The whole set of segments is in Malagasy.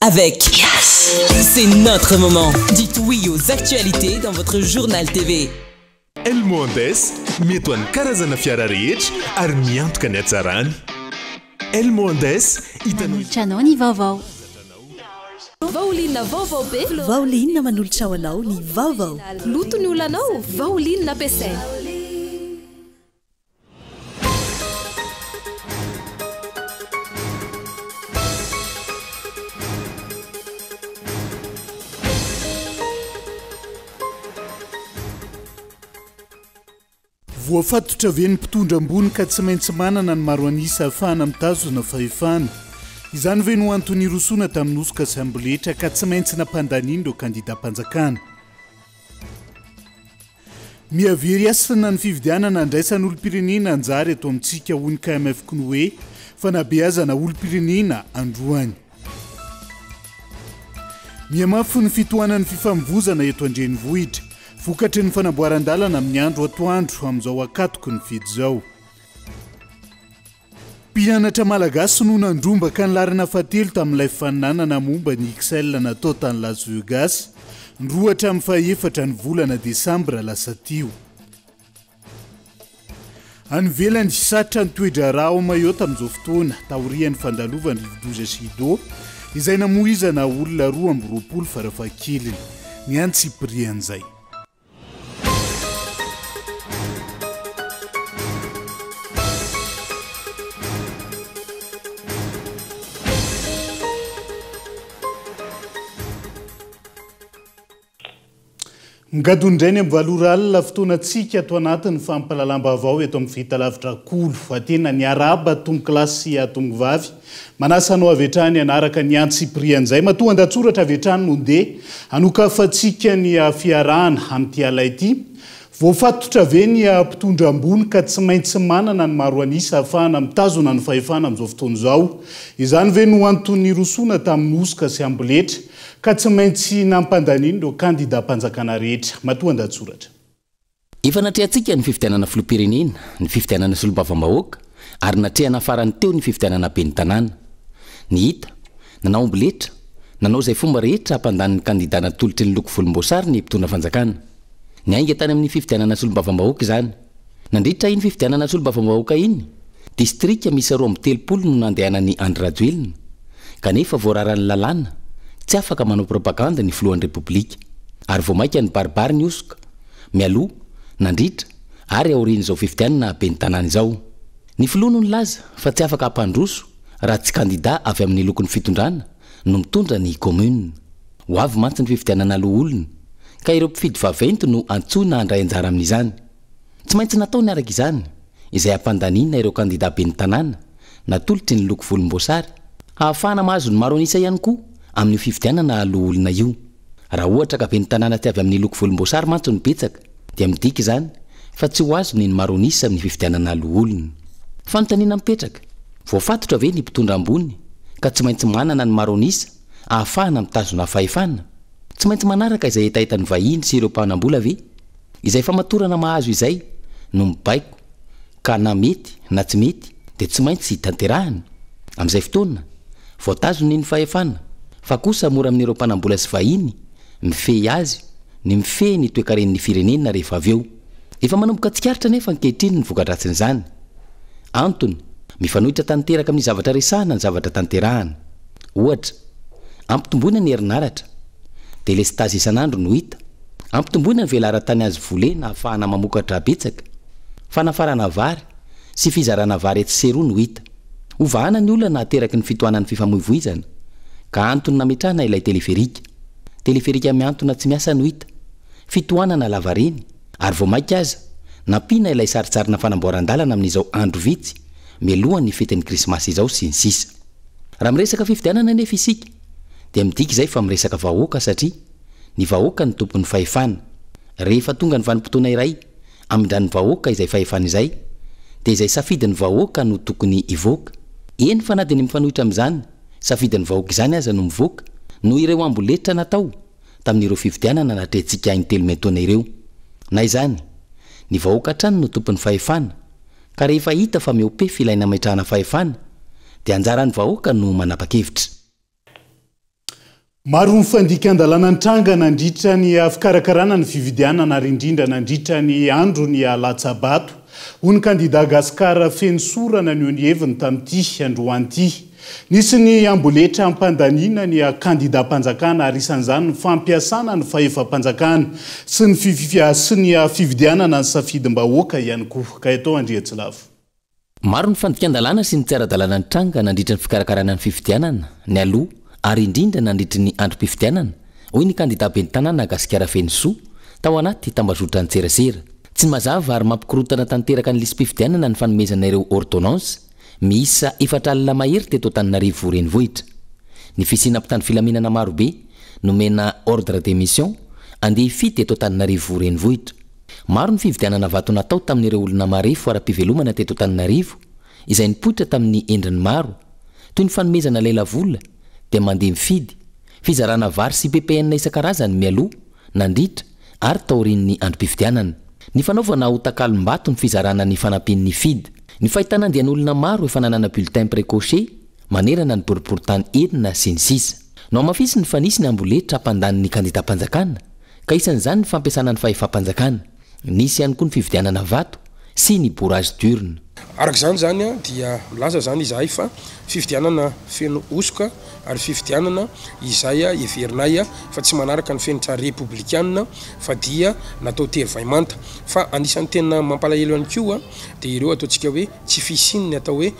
Avec Yes. C'est notre moment. Dites oui aux actualités dans votre journal TV. Elmo Andes, mety ho an'ny karazana fiara rehetra ary miantoka ny hatsarany. Elmo Andes, hitanao. Manolotra anao ny vaovao. Vaoline vaovao be. Vaoline manolotra ho anao ny vaovao. Loto ny olanao, Vaoline ampiasaina. Voafatotra ve ny mpitondra ambony ka tsy maintsy manana ny maro an'isa ahafahana mitazona fahefana? Izany ve no antony nirosoana tamin'ny hosoka sy amboletra ka tsy maintsy nampandaniana ireo kandidam-panjakana? Miha-very hasina ny fifidianana andraisan'olom-pirenena anjara eto amintsika, hoy ny KMF Cnoe, fanabeazana olom-pirenena androany. Mihamafy ny fitohanan'ny fifamoivozana eto an-drenivohitra, vokatry ny fanamboaran-dalana amin'ny andro atoandro amin'izao ankatoky ny fety izao. Mpianatra malagasy no nandrombaka ny laharana fahatelo tamin'ilay fifaninanana momba ny XL natao tany Las Vegas, ny roa hatramin'ny fahaefatra ny volana desambra lasa teo. Any ivelany, sarotra ny toe-draharaha ao Mayotte amin'izao fotoana, taorian'ny fandalovan'ny rivodoza Chido, izay namoizana olona 22 farafahakeliny. Ny antsipirian'izay. Migadona indray ny amin'ny valo ora alina, fotoanantsika ato anatin'ny fampahalalam-baovao eto amin'ny fahitalavitra Kolo. Tena niarahaba tompokolahy sy tompokovavy. Manasa anao avy hatrany hanaraka ny antsipirian'izay. Matoa an-datsoratra avy hatrany no ndeha hanokafantsika ny fiarahana amin'ity alina ity. Voafatotra ve ny mpitondra ambony ka tsy maintsy manana ny maro an'isa ahafahana mitazona ny fahefana amin'izao fotoana izao? Izany ve no antony nirosoana tamin'ny hosoka sy amboletra ka tsy maintsy nampandanian'ireo kandidam-panjakana rehetra? Matoa an-datsoratra. Efa natrehantsika ny fifidianana filoham-pirenena, ny fifidianana solombavambahoaka ary natrehana farany teo ny fifidianana ben'ny tanàna. Ny hita, nanao amboletra, nanao izay fomba rehetra hampandany ny kandidà natolotry ny loko volomboasary ny mpitondra fanjakana. Niainga tany amin'ny fifidianana solombavambahoaka izany. Nandritra iny fifidianana solombavambahoaka iny, distrika miisa 32 no nandehanan'i Andry Rajoelina, kanefa voararan'ny lalàna, tsy afaka manao propagandy ny filohan'ny Repoblika. Ary vao mainka nibaribary ny hosoka. mialoha, nandritra ary aorian'izao fifidianana ben'ny tanàna izao. Ny filoha no nilaza fa tsy afaka hampandroso raha tsy kandida avy amin'ny lokon'ny fitondrana no mitondra ny commune. Ho avy mantsy ny fifidianana loholona ka ireo mpifidy vaventy no antsoina handray anjara amin'izany. Tsy maintsy nataony araka izany izay hampandaniana ireo kandida ben'ny tanàna natolotry ny loko volomboasary hahafahana mahazo ny maro an'isa ihany koa amin'io fifidianana loholona io. Raha ohatra ka ben'ny tanàna tsy avy amin'ny loko volomboasary mantsy no betsaka dia midika izany fa tsy ho azony ny maro an'isa amin'ny fifidianana loholona. Fanontaniana mipetraka, voafatotra ve ny mpitondra ambony ka tsy maintsy manana ny maro an'isa ahafahana mitazona fahefana? Tsy maintsy manaraka izay hetahetan'ny vahiny sy ireo mpanambola ve? Izay famatorana mahazo izay no mibaiko ka na mety na tsy mety dia tsy maintsy tanterahina. Amin'izay fotoana, voatazony ny fahefana, fa kosa mora amin'ireo mpanambola sy vahiny mifehy azy ny mifehy ny toekaren'ny firenena rehefa avy eo. Efa manomboka tsikaritra anefa ankehitriny ny voka-dratsin'izany. Antony, mifanohitra tanteraka amin'ny zavatra resahina ny zavatra tanterahana. Ohatra, ampitomboina ny herinaratra, delestazy isan'andro no hita. Ampitomboina ny velaran-tany azo volena ahafahana mamokatra betsaka. Fanafarana vary sy fizarana vary etsy sy eroa no hita. Hovahana ny olana ateraky ny fitohanan'ny fifamoivoizana, ka antony nametrahana ilay teleferika. Teleferika mihantona tsy miasa no hita. Fitohanana lavareny, ary vao mainka aza, nampiana ilay saritsarina fanamboaran-dalana amin'izao andro vitsy mialohan'ny fetin'ny krismasy izao sy ny sisa. Raha miresaka fifidianana anefa isika, dia midika izay fa miresaka vahoaka satria ny vahoaka no tompon'ny fahefana. Rehefa tonga ny vanim-potoana iray hamindran'ny vahoaka izay fahefana izay, dia izay safidin'ny vahoaka no tokony hivoaka. Eny fa na dia ny mifanohitra amin'izany safidin'ny vahoaka izany aza no mivoaka, noho ireo amboletra natao tamin'ireo fifidianana natrehintsika intelo miantaona ireo. Na izany, ny vahoaka hatrany no tompon'ny fahefana, ka rehefa hita fa mihoa-pefy ilay nametrahana fahefana, dia anjaran'ny vahoaka no manapa-kevitra. Maro ny fandikan-dalàna nitranga nandritra ny fikarakarana ny fifidianana ary indrindra nandritra ny andron'ny latsa-bato, hoy ny kandidà Gascar Fenosoa raha naneho ny heviny tamin'ity androany ity. Nisy ny amboletra hampandaniana ny kandidàm-panjakana ary isan'izany ny fampiasana ny fahefam-panjakana sy ny sy ny fividianana ny safidim-bahoaka ihany koa. Gaëtan Andriantsilavo. Maro ny fandikan-dalàna sy ny tsy ara-dalàna nitranga nandritra ny fikarakarana ny fifidianana, nialoha ary indrindra nandritry ny androm-pifidianana, hoy ny kandidà ben'ny tanàna Gasikara Fenosoa, tao anaty tambazotran-tserasera. Tsy mazava ary mampikorontana tanteraka ny lisi-pifidianana ny fanomezana ireo ordonnance miisa 40 mahery teto Antananarivo renivohitra. Ny fisiana mpitandro filaminana marobe nomena ordre de mission andeha hifidy eto Antananarivo renivohitra. Maro ny fividianana vato natao tamin'ireo olona marefo ara-pivelomana teto Antananarivo, izay nipoitra tamin'ny endriny maro, toy ny fanomezana lelavola dia mandeha mifidy, fizarana vary sy ppn isan-karazany mialoha, nandritra ary taorian'ny androm-pifidianana. Ny fanaovana ho takalom-bato ny fizarana ny fanampian'ny FID. Ny fahitana andian'olona maro efa nanana bulletin précoché manerana ny boriborintany enina sy ny sisa. Nohamafisiny fa nisy ny amboletra hampandany ny kandidam-panjakana ka isan'izany ny fampiasana ny fahefam-panjakana. Nisy ihany koa ny fividianana vato sy ny bourrage d'urne. Araka izany izany dia milaza izany izahay fa fifidianana feno hosoka ary fifidianana izay heverinay fa tsy manaraka ny fenitra repoblikana fa dia natao tery vay manta. Fa anisan'ny tena mampalahelo ihany koa dia ireo ataontsika hoe tsy fisian'ny atao hoe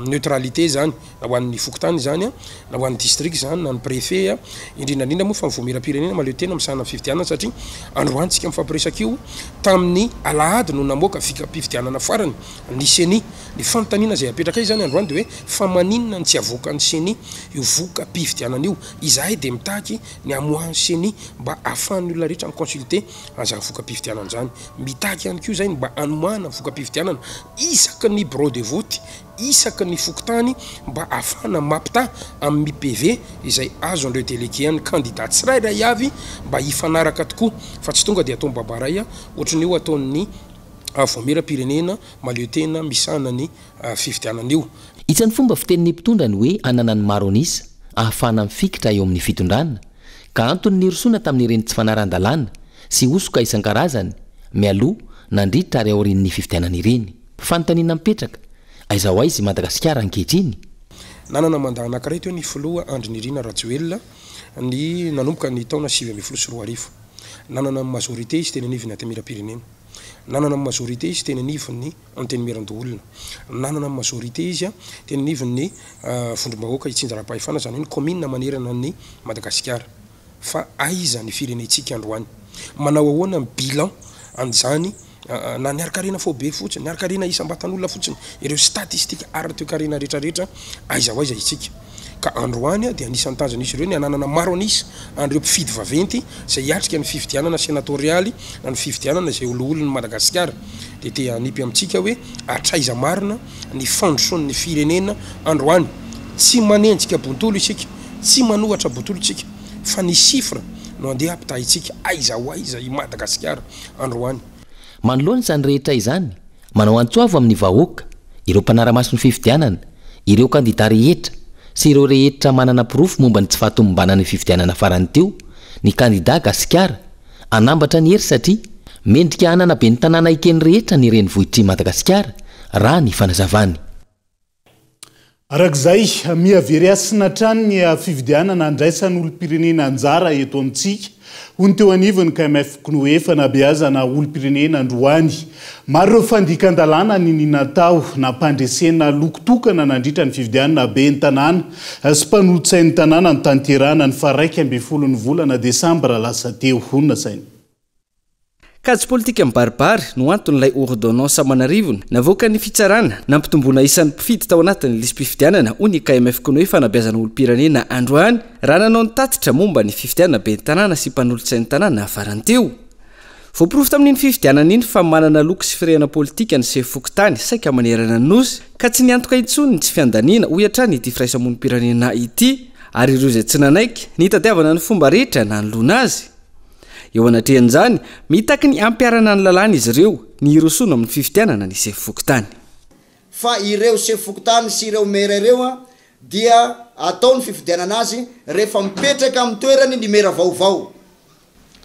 neutralité izany. na ho an'ny fokontany izany, na ho an'ny distrika izany, na ny préfet, indrindra indrindra moa fa ny voamieram-pirenena mahaleo tena misahana ny fifidianana satria androany tsika mifampiresaka io, tamin'ny alahady no namoaka vikam-pifidianana farany ny ceni. Ny fanontaniana izay apetrakay izany androany dia hoe fa maninona no tsy avoakan'ny ceni io voka-pifidianana io? Izahay dia mitaky ny hamoahan'ny ceni mba ahafahan'ny olona rehetra mi-consulter an'izany voka-pifidianana izany. Mitaky ihany koa izahay ny mba hanomanana voka-pifidianana isaky ny bureau de vote isaky ny fokontany mba ahafahana mampitaha amin'ny PV izay azon'ireo délégué an'ny kandida tsirairay avy mba hifanaraka tokoa fa tsy tonga dia atao mibabaray ohatran'ny io ataon'ny Vaomieram-pirenena mahaleo tena misahana ny fifidianana io. Isan'ny fomba fitenin'ny mpitondra ny hoe hanana ny maro an'isa ahafahana mifikitra eo amin'ny fitondrana ka antony nirosoana tamin'ireny tsy fanarahan-dalàna sy hosoka isan-karazany mialoha, nandritra ary aorian'ny fifidianana ireny. Fanontaniana mipetraka, aiza ho aiza i Madagasikara ankehitriny? Nanana mandat anankiray teo ny filoha Andry Nirina Rajoelina ny nanomboka ny taona 2019. Nanana ny majorité izy teny anivon'ny Antenimierampirenena. Nanana ny majorité izy teny anivon'ny Antenimierandoholona. Nanana ny majorité izy teny anivon'ny vondrom-bahoaka itsinjaram-pahefana, izany hoe ny kaominina manerana an'i Madagasikara. Fa aiza ny firenentsika androany? Manao ahoana ny bilan an'izany na ny harinkarena faobe fotsiny, ny harinkarena isam-batan'olona fotsiny, ireo statistika ara-toekarena rehetrarehetra, aiza ho aiza isika? Ka androany dia anisan'ny tanjon'izy ireo ny hananana maro an'isa an'ireo mpifidy vaventy izay hiatrika ny fifidianana senatorialy na ny fifidianana izay ho loholon'i Madagasikara. Dia te hanipy amintsika hoe hatraiza marina ny fandrosoan'ny firenena androany? Tsy manenjika bontolo isika. Tsy manohatra botolo tsika fa ny chiffre no andeha ampitahintsika aiza ho aiza i Madagasikara androany. Manoloana izany rehetra izany, manao antso avo amin'ny vahoaka, ireo mpanara-maso ny fifidianana, ireo kandida rehetra sy ireo rehetra manana porofo momba ny tsy fahatomombanan'ny fifidianana farany teo ny kandida Gasikara hanambatra ny hery satria mendrika hanana ben'ny tanàna eken'ny rehetra ny renivohitr'i Madagasikara raha ny fanazavany. Araka izay, miha very hasina hatrany ny fividianana andraisan'ny olom-pirenena anjara eto amintsika, hoy ny teo anivon'ny KMF Cnoe fanabeazana olom-pirenena androany. Maro ireo fandikan-dalàna niniana natao, nampandresena loko tokana nandritra ny fividianana ben'ny tanàna sy mpanolotsain'ny tanàna notanterahana ny faha 11 ny volana desambra lasa teo. Honina saina. Kajy politika mibaribary no anton'ilay ordonnance aman'arivony navoakan'ny fitsarana nampitomboana isan'ny mpifidy tao anatin'ny lisi-pifidianana, hoy ny KMF Cnoe fanabeazana olom-pirenena androany raha nanao ny tatitra momba ny fifidianana ben'ny tanàna sy mpanolotsain'ny tanàna farany teo. Voaporofo tamin'iny fifidianana iny fa manana loko sy firehana politika ny sefo fokontany saika manerana ny Nosy ka tsy niantoka intsony ny tsy fiandaniana, hoy hatrany ity firaisamonim-pirenena ity ary ireo izay tsy nanaiky nitadiavana ny fomba rehetra nanoloana azy. Eo anatrehan'izany, mitaky ny hampiharana ny lalàna izy ireo, ny hirosoana amin'ny fifidianana ny sefo fokontany. Fa ireo sefo fokontany sy ireo maire ireo dia. atao ny fifidianana azy rehefa mipetraka amin'ny toerany ny mera vaovao.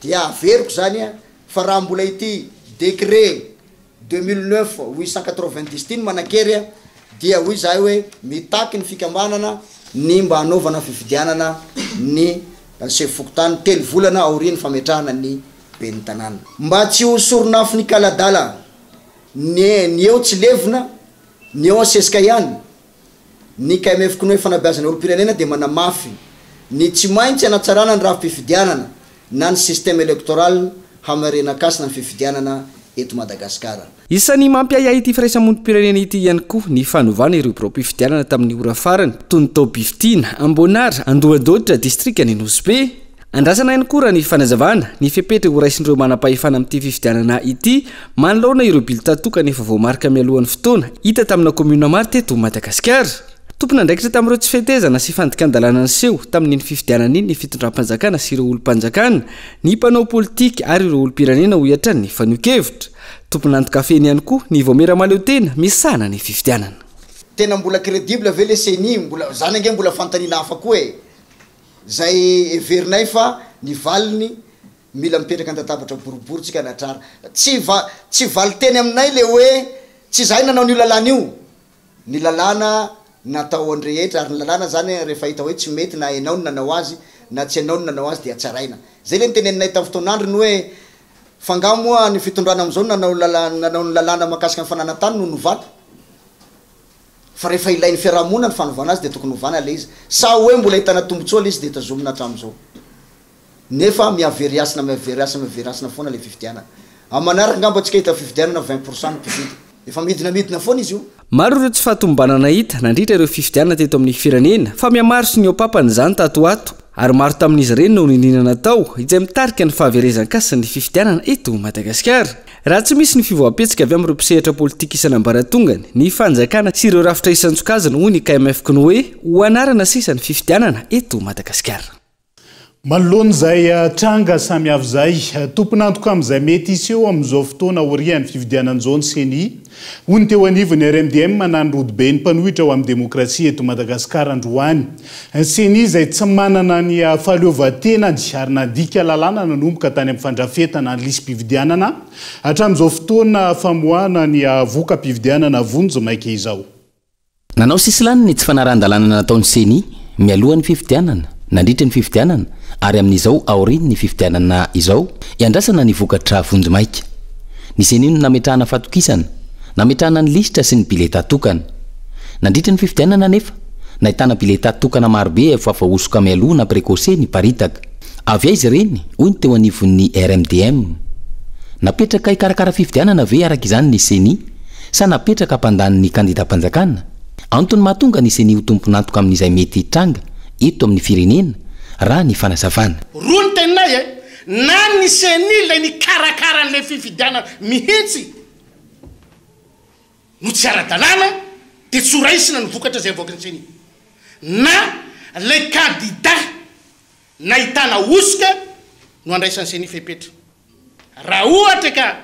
Dia averiko izany fa raha mbola ity décret 2009 890 ity no manan-kery dia hoy izahay hoe mitaky ny fikambanana ny mba hanaovana fifidianana ny sefo fokontany telo volana aorian'ny fametrahana ny ben'ny tanàna. Mba tsy ho soron'afon'Ikaladala ny ny eo tsy levona, ny eo asesika ihany. Ny KMF Cnoe Fanabeazana Olom-pirenena dia manamafy ny tsy maintsy hanatsarana ny rafi-pifidianana na ny système électoral hamarenan-kasina ny fifidianana eto Madagasikara. Isan'ny mampiahiahy ity firaisamonim-pirenena ity ihany koa ny fanovana ireo biraom-pifidianana tamin'ny ora farany toy ny tao Bifitiana, Amboanara, Andohadoatra, distrikan'i Nosy Be. Andrasana ihany koa raha ny fanazavana, ny fepetra horaisin'ireo manam-pahefana amin'ity fifidianana ity manoloana ireo bulletin tokana efa voamarika mialohan'ny fotoana, hita tamina kaominina maro teto Madagasikara. Tompon'andraikitra tamin'ireo tsy fetezana sy fandikan-dalàna niseho tamin'iny fifidianana iny ny fitondram-panjakana sy ireo olom-panjakana, ny mpanao politika ary ireo olom-pirenena hoy hatrany ny fanehoan-kevitra. Tompon'antoka feno ihany koa ny vaomiera mahaleotena misahana ny fifidianana. Tena mbola crédible ve le ceni? Mbola, zany ange mbola fanontaniana hafa koa e! Zay heverinay fa ny valiny mila mipetraka an-databatra boribory tsika hanatrara. Tsy va, tsy valinteny aminay le hoe tsy izahay nanao an'io lalàna io. Ny lalàna natao ho an'ny rehetra ary ny lalàna zany rehefa hita hoe tsy mety na enao no nanao azy na tsy enao no nanao azy dia tsaraina. Zay le noteneninay tamin'ny fotoan'androny hoe fa nga moa ny fitondrana amin'izao no nanao lalàna, nanao ny lalàna mahakasika ny fananan-tany no novana? Fa rehefa ilain'ny fiarahamonina ny fanovana azy dia tokony hovana ilay izy. Sa hoe mbola ahitana tombotsoa ilay izy dia tazomina hatramin'izao. Nefa mihavery hasina mihavery hasina mihavery hasina foana ilay fifidianana. Amin'ny manaraka angamba tsika hahita fifidianana 20 pour cent ny mpifidy. Efa midinamidina foana izy io. Maro ireo tsy fahatomombanana hita nandritra ireo fifidianana teto amin'ny firenena fa mihamaro sy nihoa-papana izany tato ho ato ary maro tamin'izy ireny no niniana natao izay mitarika ny fahaverezan-kasin'ny fifidianana eto Madagasikara. Raha tsy misy ny fivoaham-pihetsika avy amin'ireo mpisehatra politika isan'ambaratongany, ny fanjakana sy ireo rafitra isan-tsokajiny hoy ny KMF Cnoe, ho anarana sisa ny fifidianana eto Madagasikara. Manoloana izay tranga samihafa izay, tompon'antoka amin'izay mety hiseho amin'izao fotoana aorian'ny fifidianana izao ny Ceni, hoy ny teo anivon'ny RMDM na ny Rodoben'ny mpanohitra ho amin'ny demokrasia eto Madagasikara androany. Ny Ceni izay tsy manana ny fahaleovantenany ary nandika lalàna nanomboka tany amin'ny fandrafetana ny lisi-pifidianana hatramin'izao fotoana famoahana ny voka-pifidianana vonjimaika izao. Nanao sesilany ny tsy fanarahan-dalàna nataon'ny Ceni mialoha ny fifidianana, nandritra ny fifidianana ary amin'izao aorian'ny fifidianana izao, iandrasana ny vokatra vonjimaika. Ny Ceni no nametrahana fatokisana, nametrahana ny lisitra sy ny biletà tokana. Nandritra ny fifidianana anefa, nahitana biletà tokana marobe efa voahosoka mialoha na précoce niparitaka. Avy aiza ireny? hoy ny teo anivon'ny RMDM. Napetraka hikarakara fifidianana ve araka izany ny Ceni sa napetraka hampandany ny kandidam-panjakana? Antony mahatonga ny Ceni ho tompon'antoka amin'izay mety hitranga eto amin'ny firenena, raha ny fanazavana. Roa ny teninay e! Na ny Ceni ilay nikarakara an'ilay fifidianana mihitsy no tsy ara-dalàna dia tsy ho raisina ny vokatra izay avoakan'ny Ceni. Na ilay kandida nahitana hosoka no andraisan'ny Ceni fepetra. Raha ohatra ka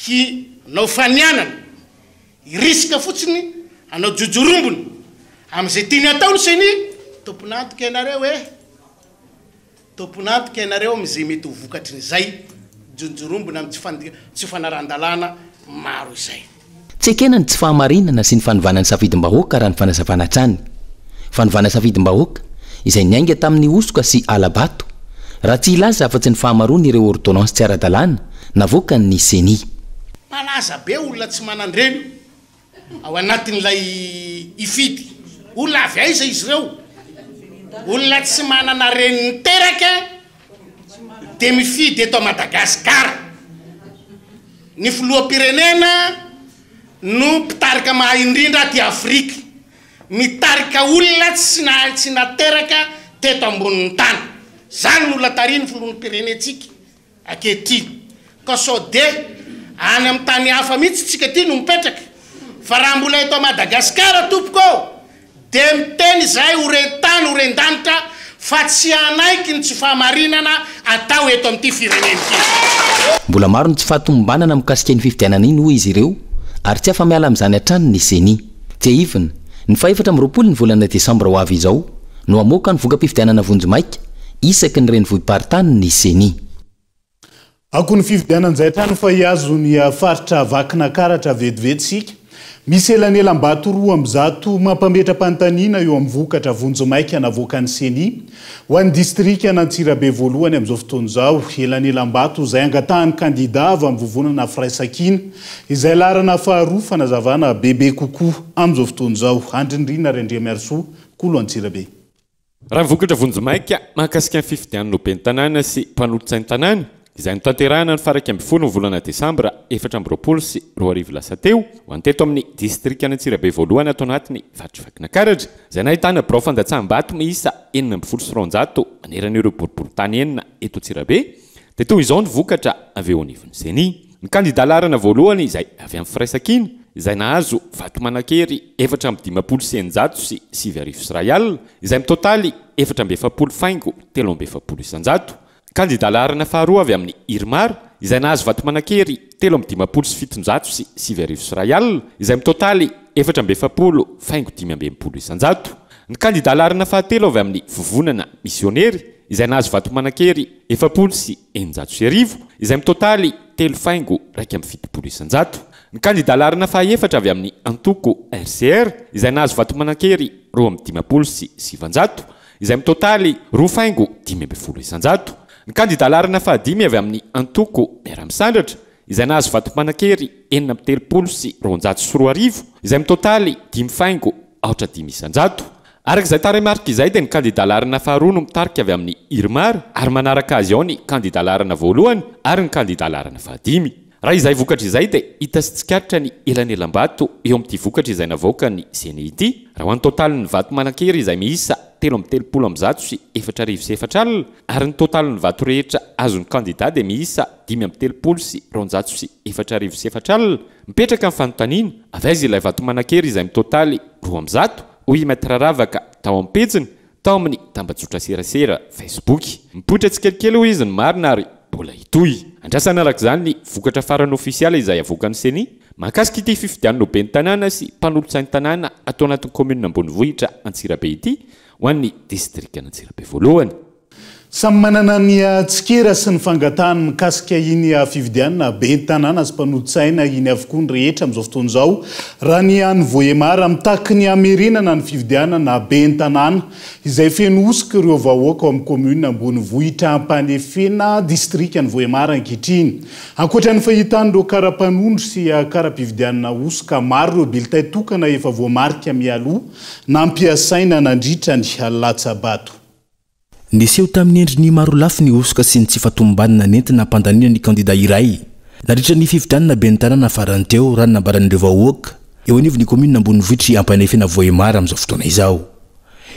hanao fanianana, hirisika fotsiny hanao jojorombony amin'izay tiany hatao ny Ceni, tompon'antoka ianareo e! Tompon'antoka ianareo amin'izay mety ho vokatrin'izay jonjorombona amin'ny tsy fanarahan-dalàna maro izay. Tsy ekena ny tsy fahamarinana sy ny fanovana ny safidim-bahoaka raha ny fanazavana hatrany. Fanovana safidim-bahoaka, izay niainga tamin'ny hosoka sy hala-bato, raha tsy hilaza afa-tsy ny fahamaroan'ireo ordonnance tsy ara-dalàna navoakan'ny Ceni. Mpalaza be olona tsy manan-dreny ao anatin'ilay hifidy. Olona avy aiza izy ireo? Olona tsy manana reny niteraka dia mifidy eto Madagasikara. Ny filoham-pirenena no mpitarika mahay indrindra aty Afrika. Mitarika olona tsy nahay tsy nateraka teto ambonin'ny tany. Izany no olona tarihin'ny filoham-pirenentsika. Ankehitriny ka sao de any amin'ny tany hafa mihitsy tsika ty no mipetraka fa raha mbola eto Madagascar tompoko ô de miteny izahay ho ren-tany ho ren-danitra fa tsy hanaiky ny tsy fahamarinana atao eto amin'ity firenena ity. Mbola maro ny tsy fahatomombanana mikasika iny fifidianana iny hoy izy ireo ary tsy afa-miala amin'izany hatrany ny Ceni. Tsiahivina, ny fahefatra amby 20 ny volana desambra ho avy izao. no hamoaka ny voka-pifidianana vonjimaika isaky ny renivohi-paritany ny Ceni. Akon'ny fifidianana izay hatrany fa hihazo ny faritra Vakinakaratra vetivety isika. Misy elanelam-bato 102 mampametra-panontaniana eo amin'ny vokatra vonjimaika navoakan'ny Ceni ho an'ny distrikan'Antsirabe voalohany amin'izao fotoana izao. Elanelam-bato izay angatahan'ny kandida avy amin'ny vovonana Firaisankina izay laharana faharoa fanazavana bebe kokoa amin'izao fotoana izao. Andry Nirina Randriamiarisoa, Kolo Antsirabe. Raha ny vokatra vonjimaika mahakasika ny fifidianana ho ben'ny tanàna sy mpanolotsain'ny tanàna, izay notanterahina ny faha 11 ny volana desambra 2024 lasa teo, ho an'ny teto amin'ny distrikan'Antsirabe voalohany ato anatin'ny faritr'i Vakinankaratra, izay nahitana birao fandatsaham-bato miisa 216 manerana ireo boriborintany enina eto Antsirabe, dia toy izao ny vokatra avy eo anivon'ny Ceni. Ny kandida laharana voalohany izay avy amin'ny Firaisankina, izay nahazo vato manan-kery 1054 1001, izay mitotaly 44 faingo 43%. Kandida laharana faharoa avy amin'ny Irmar, izay nahazo vato manan-kery 1053 1001, izay mitotaly 44 faingo 65%. Ny kandida laharana fahatelo avy amin'ny Vovonana Misionery, izay nahazo vato manan-kery 1040, izay mitotaly 3 faingo 71%. Ny kandida laharana fahaefatra avy amin'ny antoko RCR, izay nahazo vato manan-kery 952, izay mitotaly 2 faingo 15%. Ny kandida laharana fahadimy avy amin'ny antoko Miara-misandratra, izay nahazo vato manan-kery 236 1036, izay mitotaly 5 faingo aotra 5%. Araka izay tarehimarika izay dia ny kandida laharana faharoa no mitarika avy amin'ny Irmar, ary manaraka azy ao ny kandida laharana voalohany ary ny kandida laharana fahadimy. Raha izay vokatra izay dia hita sy tsikaritra ny elanelam-bato eo amin'ity vokatra izay navoakan'ny Ceni ity. Raha ho an'ny totalin'ny vato manan-kery izay miisa 433 40, ary ny totalin'ny vato rehetra azon'ny kandida dia miisa 235 4004. Mipetraka ny fanontaniana, avy aiza ilay vato manan-kery izay mitotaly 200, hoy i Maître Ravaka tao amin'ny pejiny, tao amin'ny tambajotra serasera Facebook. Mipoitra tsikelikely hoy izy ny marina ary mbola hitohy. Andrasana araka izany ny vokatra farany ofisialy izay avoakan'ny Ceni mahakasika ity fifidianana ho ben'ny tanàna sy mpanolotsain'ny tanàna ato anatin'ny kaominina ambonivohitra Antsirabe ity ho an'ny distrikan'Antsirabe voalohany. Samy manana ny tsikera sy ny fangatahany mikasika iny fifidianana ben'ny tanàna sy mpanolotsaina iny avokoa ny rehetra amin'izao fotoana izao. Raha ny any Vohemar, mitaky ny hamerenana ny fifidianana ben'ny tanàna izay feno hosoka ireo vahoaka ao amin'ny kaominina ambonivohitra Ampanefena, distrikan'i Vohemar ankehitriny. Ankoatra ny fahitan'ireo kara-panondro sy kara-pifidianana hosoka, maro ireo bilitay tokana efa voamarika mialoha nampiasaina nandritra ny latsa-bato. Niseho tamin'ny endriny marolafy ny hosoka sy ny tsy fahatomombanana nentina hampandaniana ny kandida iray nandritra ny fifidianana ben'ny tanàna farany teo, raha ny nambaran'ireo vahoaka eo anivon'ny kaominina ambonivohitr'i Ampanefena Vohemar amin'izao fotoana izao.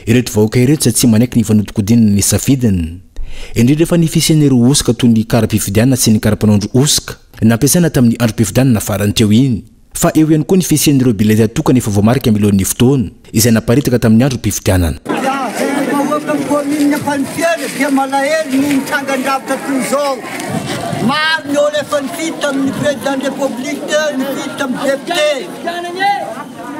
Ireto vahoaka ireto izay tsy manaiky ny fanodinkodinana ny safidiny, indrindra fa ny fisian'ireo hosoka toy ny kara-pifidianana sy ny kara-panondro hosoka nampiasaina tamin'ny androm-pifidianana farany teo iny. Fa eo ihany koa ny fisian'ireo bileta tokana efa voamarika mialohan'ny fotoana, izay naparitaka tamin'ny androm-pifidianana. Ny vahoakan'ny kaominina Ampanefena dia malahelo noho ny trangan-javatra toy izao. Maro ny olona efa nifidy tamin'ny président de république teo, nifidy tamin'ny député,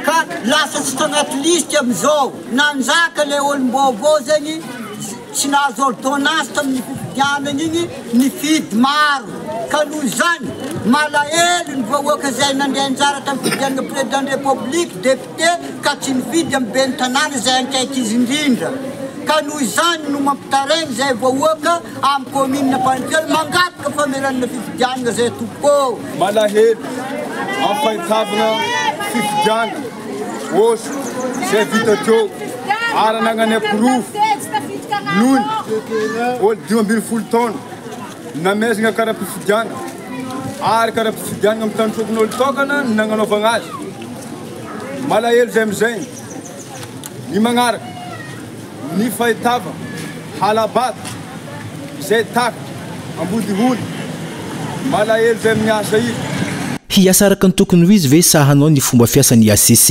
ka lasa tsy tanaty lisitra amin'izao. Nanjaka ilay olom-baovao zegny. Tsy nahazo ordonnance tamin'ny fifidianana iny nifidy maro ka noho izany malahelo ny vahoaka izay nandray anjara tamin'ny fifidianana président de république, député ka tsy nifidy amin'ny ben'ny tanàna izay ankaiky izy indrindra ka noho izany no mampitaraigny izay vahoaka amin'ny commune Ampanjakely mangataka famerenana fifidianana izay tompoko. Malahelo amin'ny fahitavana fifidianana hosoka izay vita teo ary anagnanay porofo nony olo 15 taona namezagna kara-pifidianana ary kara-pifidianana amin'ny tany tokon'olo tokana no nagnanaovagna azy. Malahelo zay amizay ny magnaraka ny fahitava hala-bato izay takatra ambodihony. Malahelo zay amin'ny asa io. Hiasa araka ny tokony ho izy ve sa hanao ny fomba fiasan'ny HCC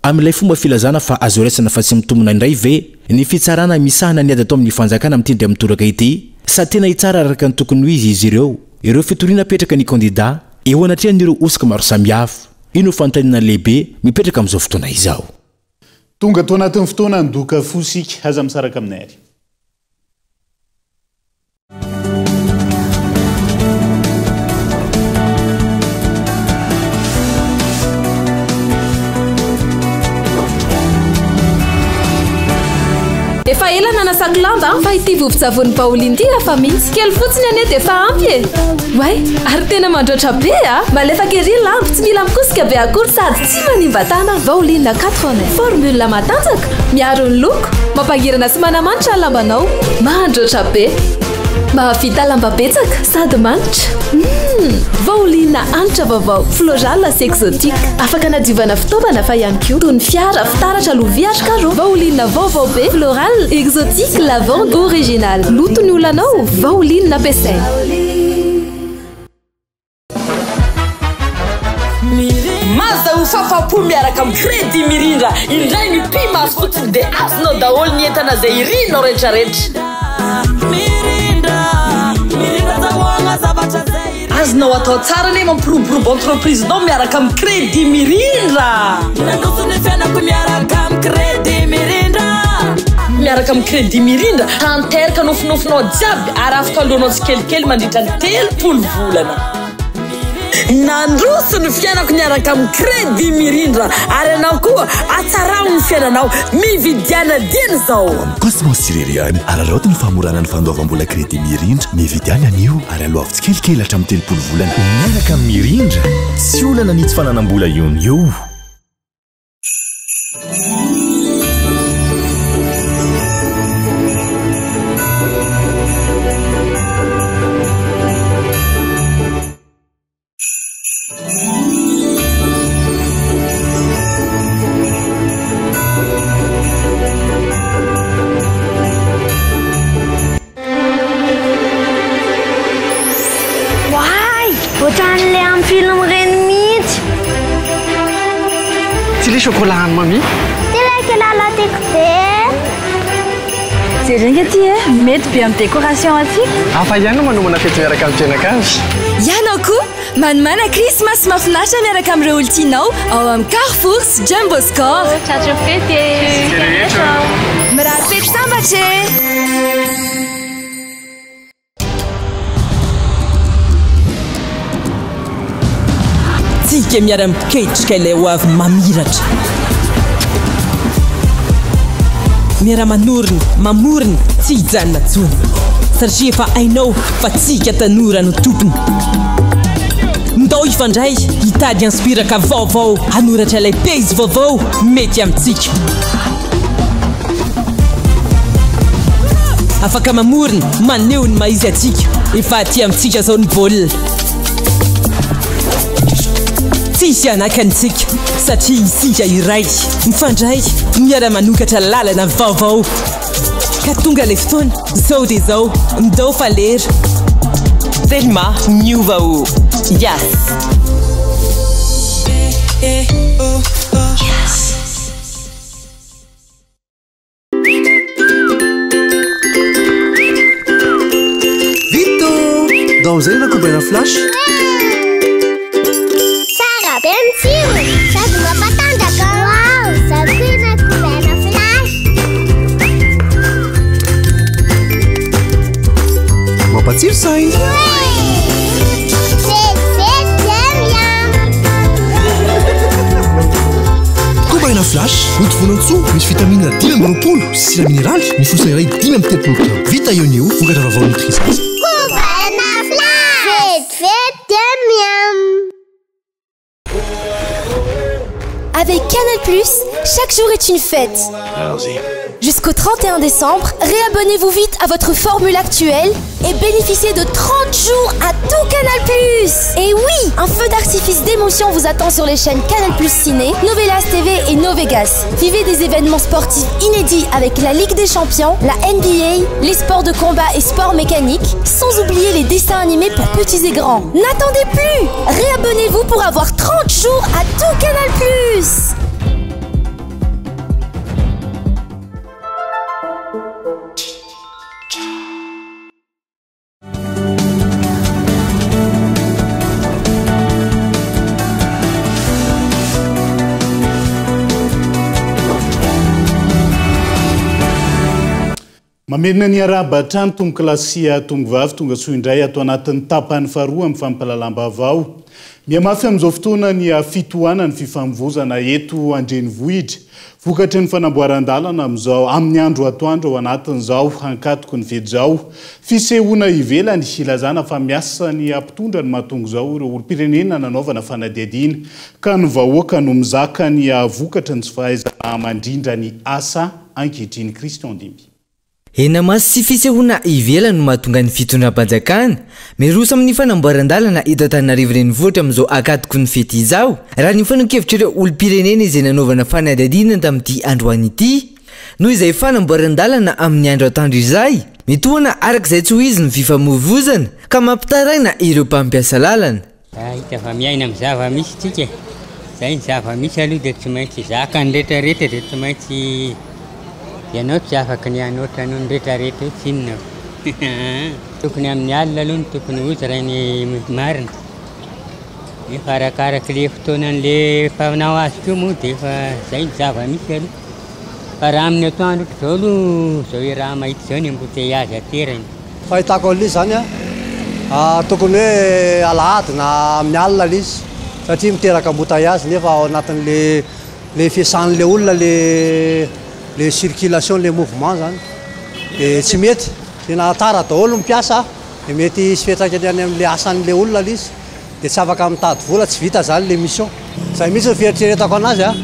amin'ilay fomba filazana fa azo raisina fa tsy mitombina indray ve ny fitsarana misahana ny ady atao amin'ny fanjakana amin'ity indray mitoraka ity sa tena hitsara araka ny tokony ho izy izy ireo ireo fitoriana apetraka ny kandida eo anatrehan'ireo hosoka maro samihafa? Io no fanontaniana lehibe mipetraka amin'izao fotoana izao. Tonga ato anatin'ny fotoana ny doka fo isika. Aza misaraka aminay ary. Efa ela nanasako lamba fa ity vovon-tsavony Baolina ity hafa mihitsy. Kely fotsiny anie dia efa ampy e. Oay, ary tena mandroatra be a! Malefaka ery ny lamba, tsy mila mikosika be akory sady tsy manimba tanana. Baolina 4 en 1, formule matanjaka, miaro ny loko, mampangirana sy manamanitra ny lambanao. Mandroatra be. Mahavita lamba betsaka sady manitra. Humm! Vaolina hanitra vaovao, floral sy exotique. Afaka anadiovana fitaovana fa ihany koa toy ny fiara, fitaratra, lovia ary carreaux. Vaolina vaovao be, floral, exotique, lavande, original. Loto ny olanao, vaolina ampiasaina. Mazda ho fafapo miaraka amin'ny Crédit Mirindra indray ny pi-maso fotsiny dia azonao daholo ny entana izay irinao retraretra. Azonao atao tsara anie mampiroborobo entreprise nao miaraka amin'ny Crédit Mirindra. Nandroso ny fiainako miaraka amin'ny Crédit Mirindra. Miaraka amin'ny Crédit Mirindra, tanteraka nofinofinao jiaby ary afaka aloanao tsikelikely mandritra ny 30 volana. Nandroso ny fiainako niaraka amin'ny Crédit Mirindra ary ianao koa atsarao ny fiainanao, mividiana dieny izao. Cosmos irery ihany, araraoty ny famorana ny fandoavam-bola Crédit Mirindra, mividiana anio ary aloavy tsikelikely hatramin'ny 30 volana. Miaraka amin'ny Mirindra, tsy olana ny tsy fananam-bola eo no eo. Oay! Ohatran'ilay amin'ny film ireny mihitsy. Tsy ilay chocolat an'i Mamie? Ty ilay kilala tiako be. Jereo ange ty e, mety be amin'ny décoration aty. Hafa ihany no manomana fety miaraka amin'ny mpianakavy. Ianao koa, manomàna Krismasy mahafinaritra miaraka amin'ireo olon-tianao ao amin'ny Carrefour sy Jumbo Score. Tratry ny fety e! Mirary fety sambatra e! Tsika miara-miketrika ilay ho avy mamiratra. Miara-manorina, mamorona, tsy hijanona intsony. Satria efa hainao fa tsika tanora no tompony. Ndao hifandray, hitady inspiraka vaovao, hanoratra ilay pejy vaovao mety amintsika. Afaka mamorona, maneho ny maha izy antsika. Efa aty amintsika izao ny baolina. Tsy hisy hanakana antsika satria isika iray, mifandray, miara-manokatra lalana vaovao. Ka tonga ilay fotoana, izao dia izao, ndao fa lera. Telma miova o! Yas! Vita ô! Ndao amin'izay ilay kobaina flash. Tsara be ny tsirony sady mampatanjaka. Wow, za koa ina kobaina flash. Mampatsiro saina. Kobaina Flash, ody volan-tsoa misy vitamine 25 sy sira mineraly, mifosa iray 35 grama. Vita eo ny eo, vokatra vaovao Nutrizaza. Kobaina Flash, vetivety dia miam. Avec Canal+, chaque jour est une fête. Allons-y. Jusqu'au 31 décembre, réabonnez-vous vite à votre formule actuelle et bénéficiez de 30 jours à tout Canal+. Et oui, un feu d'artifice d'émotion vous attend sur les chaînes Canal+ Ciné, Novelas TV et Novegas. Vivez des événements sportifs inédits avec la Ligue des Champions, la NBA, les sports de combat et sports mécaniques, sans oublier les dessins animés pour petits et grands. N'attendez plus! Réabonnez-vous pour avoir 30 jours à tout Canal+. Mamerina ny arahaba hatrany tompokolahy sy tompovavy tonga soa indray ato anatin'ny tapany faharoa amin'ny fampahalalam-baovao. Mihamafy amin'izao fotoana ny fitohanan'ny fifamoivozana eto an-drenivohitra vokatry ny fanamboaran-dalana amin'izao amin'ny andro atoandro ao anatin'izao ankatoky ny fety izao. Fisehoana ivelany ilazana fa miasa ny mpitondra no mahatonga izao ireo olom-pirenena nanaovana fanadihadiana ka ny vahoaka no mizaka ny vokatry ny tsy fahaizana mandrindra ny asa ankehitriny. Christian Dimby. Henamaso sy fisehoana ivelany no mahatonga ny fitondram-panjakana miroso amin'ny fanamboaran-dalana eto Antananarivo Renivohitra amin'izao ankatoky ny fety izao, raha ny fanehoan-kevitr'ireo olom-pirenena izay nanaovana fanadihadiana tamin'ity androany ity. Noho izay fanamboaran-dalana amin'ny andro atoandro izay, mitohana araka izay tsy ho izy ny fifamoivozana ka mampitaraina ireo mpampiasa lalana. Raha hita fa miaina amin'ny zava-misy tsika e! Zay ny zava-misy aloha dia tsy maintsy zaka ny retraretra dia tsy maintsy ianao tsy afaky ny hanoatra noho ny retraretra io tsinona aa! Tokony amin'ny alina aloha no tokony ho izy raha ny marina, nefa arakarak'le fotoanan'le mpanao azy koa moa dia efa zay ny zava-misy aloha, fa raha amin'ny atoandro ohatr'izao aloha zao iaraha-mahita izao ny embouteillage aterany. Fahitako an'ilay izy izany an, tokony hoe alahady na amin'ny alina ilay izy satria miteraka embouteillage nefa ao anatin'ilay ilay fiasan'ilay olona ilay ilay circulation ilay mouvement izany dia tsy mety, tena tara daholo ny mpiasa dia mety hisy fiantraikany any amin'ilay asan'ilay olona ilay izy dia tsy afaka mitady vola, tsy vita izany ilay mission. Izay mihitsy ny fieritreretako an'azy an,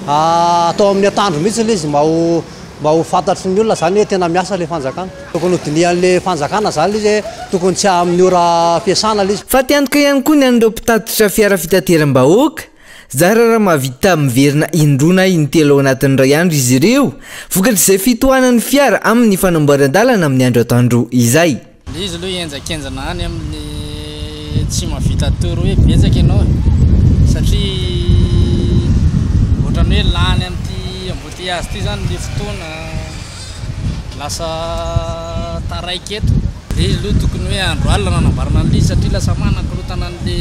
atao amin'ny atoandro mihitsy ilay izy mba ho Mba ho fantatry ny olona zany hoe tena miasa le fanjakana. Tokony ho dinihan'le fanjakana zany le izy hoe tokony tsy amin'ny ora fiasana le izy. Fatiantoka ihany koa ny an'ireo mpitatitra fiara fitateram-bahoaka. Zara raha mahavita miverina indroa na intelo ao anatin'ny iray andro izy ireo, vokatr'izay fitohanan'ny fiara amin'ny fanamboaran-dalana amin'ny andro atoandro izay. Le izy aloha henjakenjana any amin'ny tsy mahavita tour hoe betsaka ianao e, satria ohatran'ny hoe lany amin'ity embouteillage ity zany le fotoana, lasa taraiky eto. Le izy aloha tokony hoe andro alina no anamboarana an'le izy satria lasa manakorontana an'le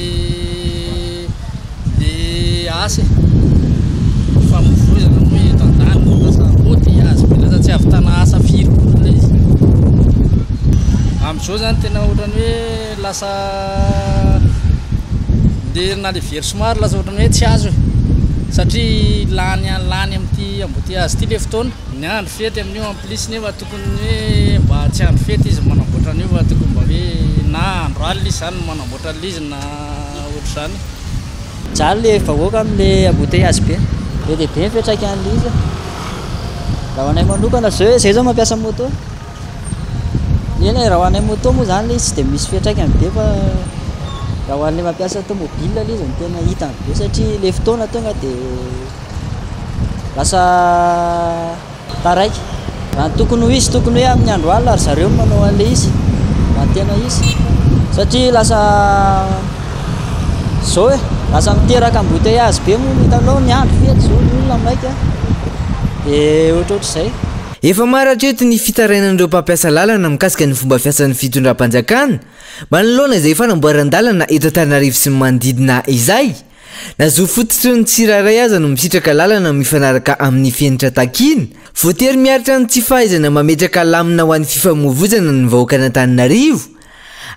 le asa e, fifamoivoizana moa eto an-daniny lasa embouteillage be, lasa tsy ahavitana asa firy koa ilay izy. Amin'izao zany tena ohatran'ny hoe lasa le na le very somary lasa ohatran'ny hoe tsy azo e, satria lany lany amin'ity embouteillage ity le fotoana. Ny andro fety amin'io en plus nefa tokony hoe mba tsy andro fety izy manamboatra an'io fa tokony mba hoe na andro alina izy zany no manamboatra an'ilay izy na ohatr'izany. Mijaly le vahoaka amle embouteillage be. Be dia be ny fiantraikan'le izy. Raha ho anay manokana zao hoe zay zao mampiasa moto. Eny e, raha ho anay moto moa zany le izy tsy dia misy fiantraikany be fa raha ho an'le mampiasa tomobile le izy no tena hitany be satria le fotoana tonga dia lasa Taraiky. Raha ny tokony ho izy, tokony hoe amin'ny andro alina ry zareo no manao an'ilay izy, raha ny tena izy. Satria lasa izao e, lasa miteraka embouteillage be moa no hitanao ny andro fety izao ny olona maika dia ohatrohatr'izay. Efa maro hatreto ny fitarainan'ireo mpampiasa lalana mikasika ny fomba fiasan'ny fitondram-panjakana manoloana izay fanamboaran-dalana eto Antananarivo sy ny manodidina izay. Na zo fototry ny tsirairay aza no misitraka lalana mifanaraka amin'ny fenitra takiana, voatery miaritra ny tsy fahaizana mametraka lamina ho an'ny fifamoivoizana ny vahoakan'Antananarivo.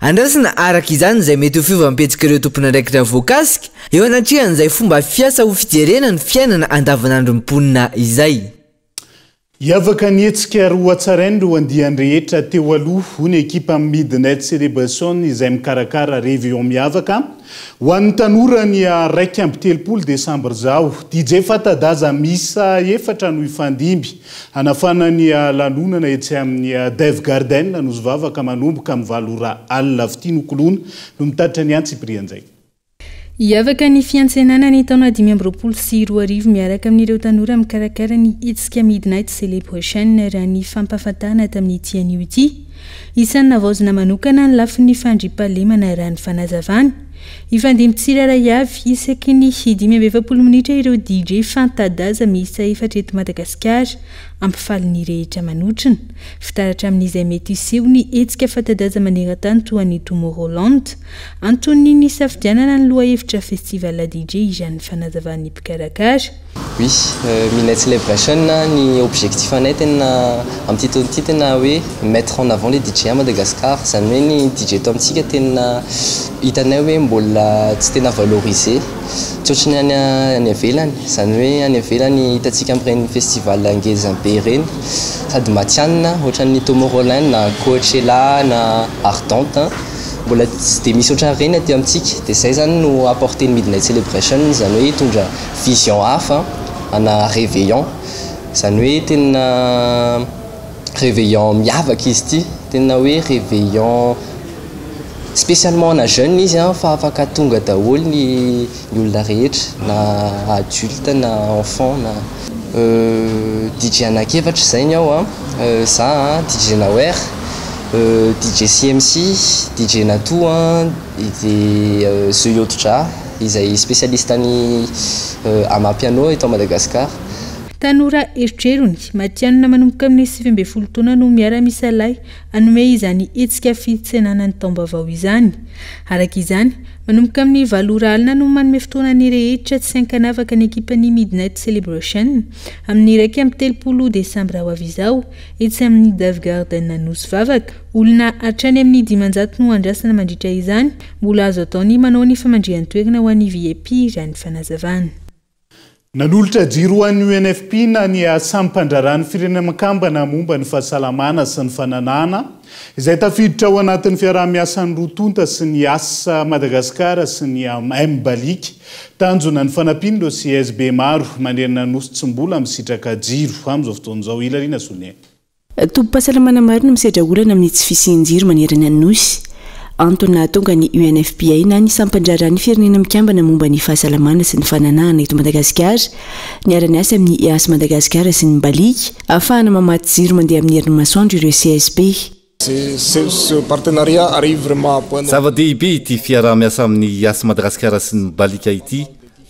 Andrasana araka izany izay mety ho fiovam-pihetsik'ireo tompon'andraikitra voakasika eo anatrehan'izay fomba fiasa ho fijerena ny fiainana andavanandron'ny mponina izay. Hiavaka ny hetsika ary hohatsaraina ireo andiany rehetra teo aloha, hoy ny ekipan'ny Midnight Celebration izay mikarakara Réveillon miavaka ho an'ny tanora ny 31 desambra izao. DJ fanta-daza miisa efatra no hifandimby hanafana ny lanonana etsy amin'ny Dave Garden Nosivavaka manomboka amin'ny valo ora alina. Fitia Nokoloana no mitatitra ny antsipirian'izay. Hiavaka ny fiantsenana ny taona 2025 miaraka amin'ireo tanora mikarakara ny hetsika Midnight Celebration raha ny fampahafantarana tamin'ity anio ity. Isan'ny navaozina manokana ny lafiny fandriampahalemana raha ny fanazavana. Hifandimby tsirairay avy isaky ny 45 minitra ireo DJ fanta-daza miisa efatra eto Madagasikara hampifaly ny rehetra manotrona. Fitaratra amin'izay mety hiseho ny hetsika fanta-daza maneran-tany toa ny Tomorrowland. Anton'ny nisafidianana ny lohahevitra Festival DJ izany fanazavan'ny mpikarakara. Oui, Midnight Celebration ny objectif anay tena amin'ity taona ity tena hoe mettre en avant les DJ à Madagascar, izany hoe ny DJ eto amintsika tena hitanay hoe mbola tsy tena valorisé, tsy ohatran'ny any any ivelany, izany hoe any ivelany hitantsika amin'ireny festival ngeza be ireny sady matihanina ohatran'ny Tomorrowland na Coachella na Ardente. Mbola tsy dia misy ohatran'ireny aty amintsika, dia izay izany no apporter-n'ny Midnight Celebration, izany hoe hitondra vision hafa ana réveillon, izany hoe tena réveillon miavaka izy ity, tena hoe réveillon spécialement ana jeune izy an, fa afaka tonga daholo ny olona rehetra na adulte na enfant na. DJ anankiefatra izay ny ao an, za an, DJ Nawer, DJ CMC, DJ Natou an, dia The Yodja izay spécialiste ny Amapiano eto Madagascar. Tanora erotrerony, matihanina manomboka amin'ny 19 taona no miara-misalahy hanome izany hetsika fitsenana ny taom-baovao izany. Araka izany, manomboka amin'ny valo ora alina no manome fotoana ny rehetra tsy ankanavaka ny ekipan'ny Midnight Celebration amin'ny 31 desambra ho avy izao etsy amin'ny Dave Garden Anosivavaka. Olona hatrany amin'ny 500 no andrasana mandritra izany. Mbola azo atao ny manao ny famandrihan-toerana ho an'ny VIP raha ny fanazavana. Nanolotra jiro ho an'ny UNFP na ny Sampan-draharahan'ny Firenena Mikambana momba ny Fahasalamana sy ny Fananahana, izay tafiditra ao anatin'ny fiaraha-miasan'ny roa tonta sy ny Yas Madagascar sy ny M-Balic. Tanjona ny fanampian'ireo CSB maro manerana ny Nosy tsy mbola misitraka jiro amin'izao fotoana izao. Hilariana Soniaina. Tobim-pahasalamana maro no misedra olana amin'ny tsy fisian-jiro manerana ny Nosy. Antony nahatonga ny UNFPA na ny sampan-draharahan'ny Firenena Mikambana momba ny fahasalamana sy ny fananahana eto Madagasikara niara-niasa amin'ny IAS Madagasikara sy ny Mbaliaka ahafahana mamatsy jiro mandeha amin'ny herin'ny masoandro ireo CSB. Zava-dehibe ity fiaraha-miasa amin'ny IAS Madagasikara sy ny Mbaliaka ity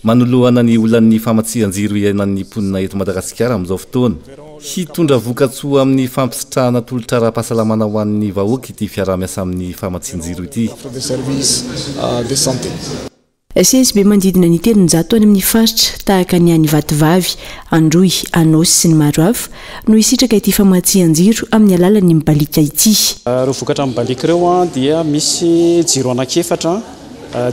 Manoloana ny olan'ny famatsian-jiro iainan'ny mponina eto Madagasikara amin'izao fotoana, hitondra vokatsoa amin'ny fampisitrahana tolotra ara-pahasalamana ho an'ny vahoaka ity fiaraha-miasa amin'ny famatsian-jiro ity. CSB manodidina ny 300 any amin'ny faritra tahaka ny any Vatovavy, Androy, Anôsy sy ny maro hafa no hisitraka ity famatsian-jiro amin'ny alalan'ny Mibaliaka ity. Ireo vokatra Mibaliaka ireo dia misy jiro anankiefatra.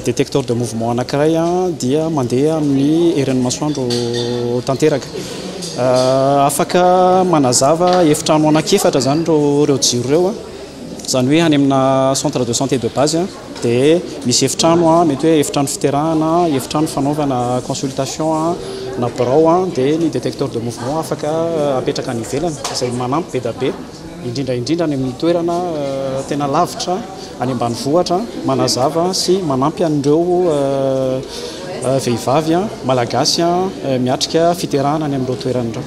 Détecteur de mouvement anankiray dia mandeha amin'ny herin'ny masoandro tanteraka. Afaka manazava efitrano anankiefatra izany ireo jiro ireo, izany hoe any amina centre de santé de base dia misy efitrano, mety hoe efitrano fiterahana, efitrano fanaovana consultation na birao, dia ny détecteur de mouvement afaka apetraka any ivelany izay manampy be dia be. indrindra indrindra any amin'ny toerana tena lavitra any ambanivohitra, manazava sy manampy an'ireo vehivavy malagasy miatrika fiterahana any amin'ireo toerana ireo.